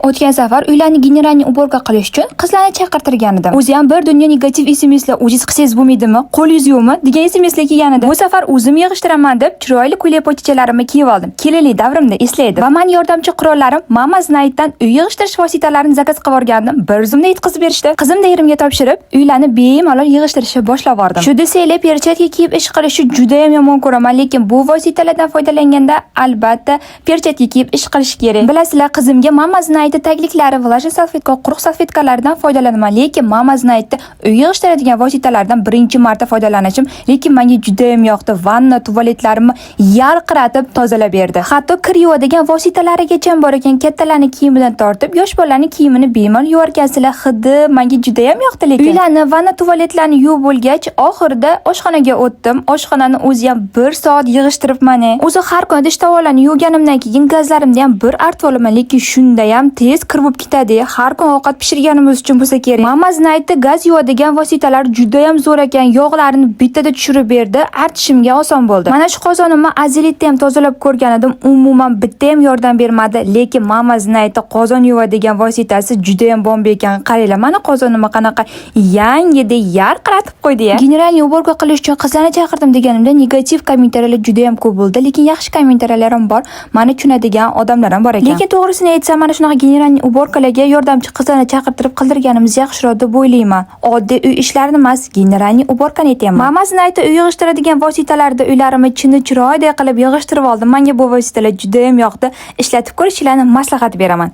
O'tgan safar uylarni генеральный уборка qilish uchun qizlarni chaqirtirgan edim. O'zi ham bir dunyo negativ SMSlar, "O'zingiz qilsangiz bo'lmaydimi? Qo'lingiz yo'qmi?" degan SMSlar kelgan edi. Bu safar o'zim yig'ishtiraman deb chiroyli ko'ylak pochchalarimni kiyib oldim. Kelinlik davrimda eslaydi. Va mani yordamchi qurollarim Mama Znaytdan uy yig'ishtirish vositalarini zakaz qilib olgandim. Bir zumda yetkazib berishdi. Qizimni erimga topshirib, uylarni bemalol yig'ishtirishni boshlab yubordim. Shu desanglar, перчатка kiyib ish qilishni juda ham yomon ko'raman, lekin bu vositalardan foydalanganda albatta перчатка kiyib ish qilish kerak. Bilasizlar, qizimga Mama Znaytni tagliklari, влажный салфетка, quruq salfetkalardan foydalanaman, lekin Mama Znaytni uy yig'ishtiradigan vositalardan birinchi marta foydalanishim, lekin menga juda ham yoqdi. Vanna, tualetlarimni yarqiratib tozalab berdi. Hatto kir yuvadigan vositalarigacha bor ekan. Kattalarni kiyimidan tortib, yosh bolalarning kiyimini bemalol yuvarkansizlar. Hidi menga juda ham yoqdi lekin. Uylarni, vanna, tualetlarni yuvib bo'lgach, oxirida oshxonaga o'tdim. Oshxonani o'zi ham bir soat yig'ishtiribman. O'zi har kuni idish tovoqlarni yuvganimdan keyin gazlarimni ham bir artib olaman, lekin shunda ham tez kir bo'lib ketadi. Har kun ovqat pishirganimiz uchun bo'lsa kerak. Mama Znaytni gaz yuvadigan vositalar juda ham zo'r ekan. Yog'larini bittada tushirib berdi. Artishimga oson bo'ldi. Mana shu qozonimni Azilitda ham tozalab ko'rgan edim. Umuman bitta ham yordam bermadi, lekin Mama Znaytni qozon yuvadigan vositasi juda ham bomba ekan. Qaranglar, mana qozonimni qanaqa yangidek yarqiratib qo'ydi ya. Генеральный уборка qilish uchun qizlarni chaqirdim deganimda negativ kommentariyalar juda ham ko'p bo'ldi, lekin yaxshi kommentariyalar ham bor. Mani tushunadigan odamlar ham bor ekan. Lekin to'g'risini aytsam, mana shunaqa генеральный уборка larga yordamchi qizlarni chaqirtirib qildirganimiz yaxshiroq deb o'ylayman. Oddiy uy ishlarini emas, генеральный уборка ni aytyapman. Mama Znaytni uy yig'ishtiradigan vositalarda uylarimni chinni chiroyli qilib yig'ishtirib oldim. Menga bu vositalar juda ham yoqdi. Ishlatib ko'rishinglarni maslahat beraman.